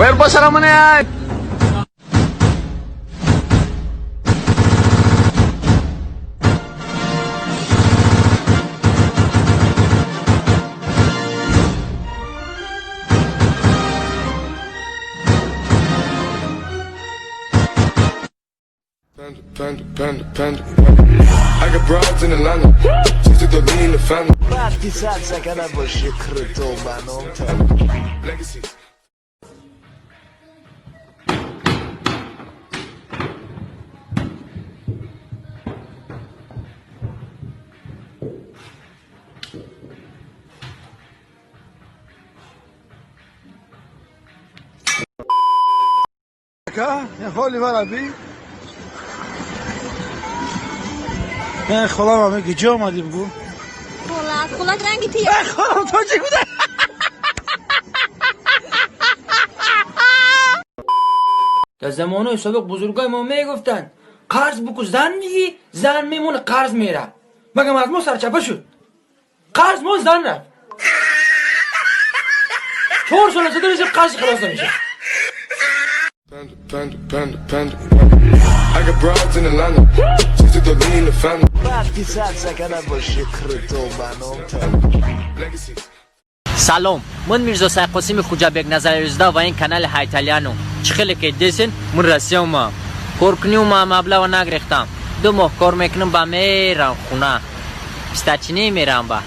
Werpo, sara mo na yan! Panda, panda, panda, panda. I got broads in Atlanta. Just took the lean, the family. رفتی سر سکنم باشی کرتو منم تا Legacies. Не холам ами куҷо омадӣ бугу? Холат, холат ранги ти. Холам тоҷик буда. Дар замонҳои собиқ бузургои мо мегуфтанд: қарз буку, зан мегӣ, зан мемона, қарз мера. Магам аз мо сарчапа шуд, қарз мо, зан рафт. 4 сола зада меша, қарз халос намеша. Panda, panda, panda, panda. I got broads in Atlanta. Just took the lean, the family. رفتی سر سکنم باشی کرتو منم تا Legacies. Салом, ман Мирзо Сайқосими Хуҷабек Назаризода ва ин канали Ҳайталиану. Чӣ хеле ки десен, ман Россия омам. Коркунӣ ма маблағо нагирифтам. 2 моҳ кор мекунам, ба мерам хуна. Пистачинӣ мерам ба.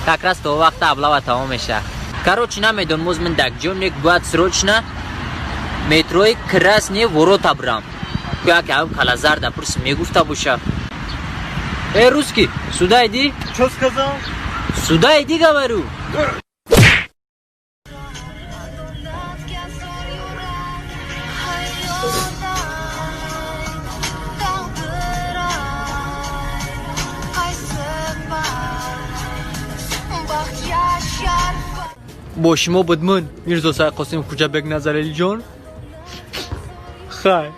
Как раз то вақта облава тамом меша. Короче, намедон муз мин дак ҷо нек бояд срочно метрои Красные ворота брам. Гӯя ки ҳам калазарда пурс мегуфта боша. Э, русский, сюда иди. Чо сказал? Сюда иди, говорю. Бо шумо буд ман Мирзо Сайқосим Хуҷабек Назаралиҷон. Хай.